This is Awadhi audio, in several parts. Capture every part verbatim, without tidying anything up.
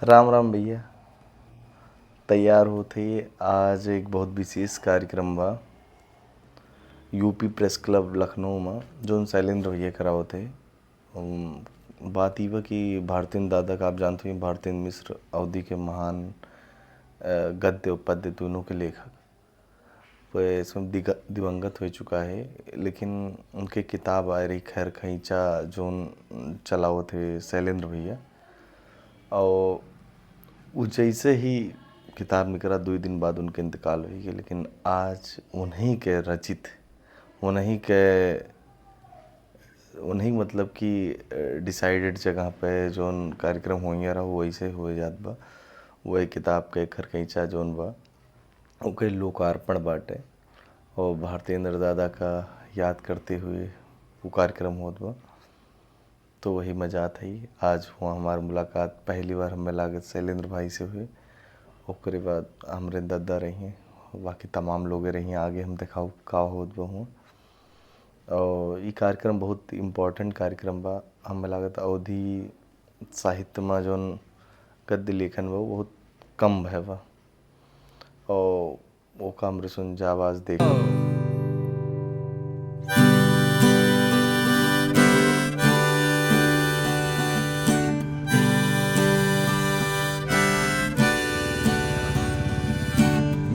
राम राम भैया, तैयार होत ही। आज एक बहुत विशेष कार्यक्रम बा यूपी प्रेस क्लब लखनऊ में, जौन शैलेंद्र भैया करावत है। अम, बात ई बा कि भारतेंद्र दादा का आप जानत हुई, भारतेंद्र मिश्र अवधी के महान, अ, गद्य और पद्य दोनों के लेखक। वे इसमें दिग-, दिवंगत हो चुका है, लेकिन उनके किताब आए रही खैर खैंचा, जौन चलावत है शैलेंद्र भैया। और उ जैसे ही किताब निकला, दो दिन बाद उनके इंतकाल हुई गई, लेकिन आज उन्हीं के रचित, उन्हीं के, उन्हीं मतलब कि, अ, decided जगह पे जौन कार्यक्रम होइया रहो, वैसे हो जात बा। वही किताब के खैर खैंचा जौन बा, ओके लोकार्पण बाटे और भारतेंद्र दादा का याद करते हुए वो कार्यक्रम होत बा। तो वही मजा आत है। आज हुआ हमार मुलाकात, पहली बार हमें लागत शैलेंद्र भाई से हुई, ओकरे बाद हमरे दादा रही, बाकी तमाम लोग रही, आगे हम देखाऊ का होत बा हुआ। और ई कार्यक्रम बहुत important कार्यक्रम बा, हमें लागत अवधी साहित्य में जौन गद्य लेखन बा, वो बहुत कम भय बा। और ओका हमरे सुन जाब आज देख।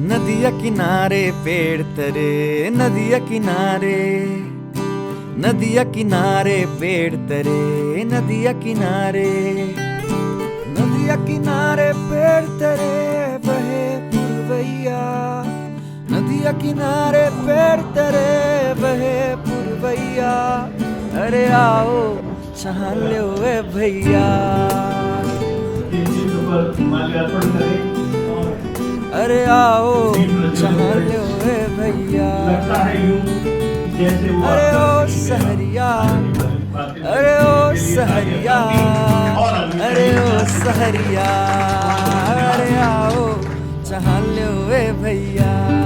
नदिया किनारे पेड़ तरे, नदिया किनारे, नदिया किनारे पेड़ तरे, नदिया किनारे, नदिया किनारे पेड़ तरे बहे पुरवैया, नदिया किनारे पेड़ तरे बहे पुरवैया। अरे आओ छहा लो ए भैया। अरे आओ छहा लो ए भैया। अरे ओ सहरिया, अरे ओ सहरिया, अरे ओ सहरिया, अरे आओ छहा लो ए भैया।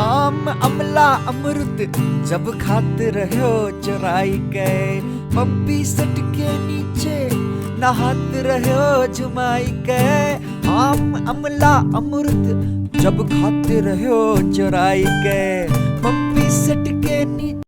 आम, अमला, अमरुद जब खात रह्यो चुराई के, पप्पी सट के नीचे नहात रह्यो झुमाई के। आम, अमला, अमरुद जब खात रह्यो चुराई के, पप्पी सट के नीचे